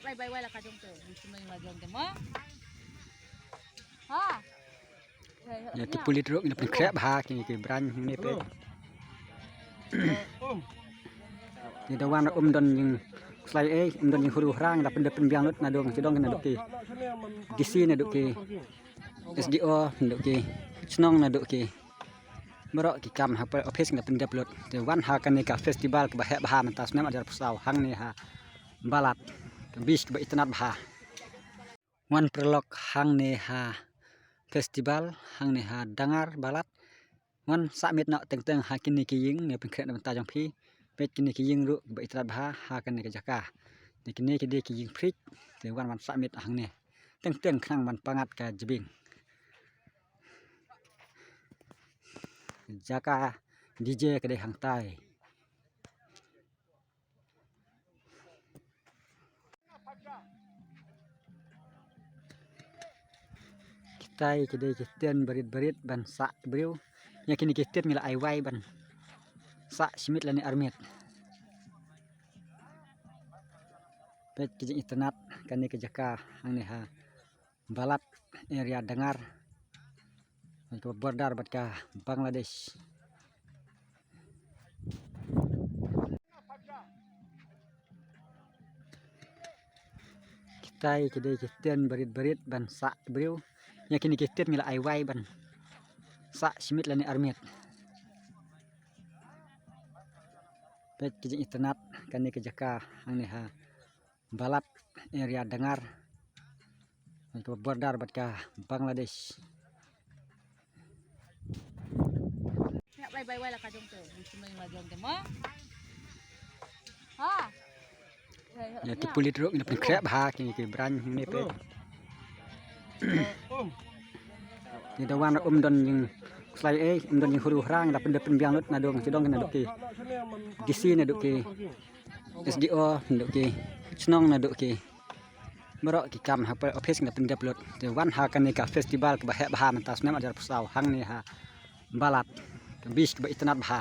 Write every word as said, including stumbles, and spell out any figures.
Bye bye, bye la ka jong te. Bye bye la jong te ma. Ha. Ïa ki pulit ruh ngi la pynkhreh bha ki, ki briew ne peit. Ngi da wan um don jingkhuslai ei, um don jinghur hura, ngi la pyndep pynbiang lut naduh ki dong, naduh ki D C, naduh ki S D O, naduh ki shnong, naduh ki baroh ki kam ha office ngi la pyndep lut. Te wan ha kane ka festival kaba heh bha mynta snem ar hajar arphew saw hangne ha Balat, ka beach kaba itynnat bha. Wan paralok hangne ha festival, hangne ha Dangar Balat. Wan sah miet noh teng teng ha kine ki ïing, ngi pynkhreh na bynta jong phi. Peit kine ki ïing ruh ba itynnat bha ha kane ka jaka. Te kine ki dei ki ïing fridge, te wan wan sah miet hangne teng teng khnang ban pyngngad ka jingbiang. Jaka D J ka dei hangtai. Kitai ki dei ki tent barit barit ban sah briew. Ïa kine ki tent ngi la ai wai ban sah shi miet lane ar miet. Peit ki jingitynnat kane ka jaka hangne ha Balat, area Dangar, ka border bad ka Bangladesh. Kitai ki dei ki tent barit barit ban sah briew. Ïa kine ki tent ngi la ai wai ban sah shi miet lane ar miet. Peit ki jingitynnat kane ka jaka hangne ha Balat, area Dangar, ka border bad ka Bangladesh. Ïa ki pulit ruh ngi la pynkhreh bha ki, ki briew ne peit. Ngi da wan um don jingkhuslai ei, um don jinghur hura, ngi la pyndep pynbiang lut naduh ki dong, naduh ki D C, naduh ki S D O, naduh ki shnong, naduh ki baroh ki kam ha office ngi la pyndep lut. Te wan ha kane ka festival kaba heh bha mynta snem ar hajar arphew saw hangne ha Balat, ka beach kaba itynnat bha.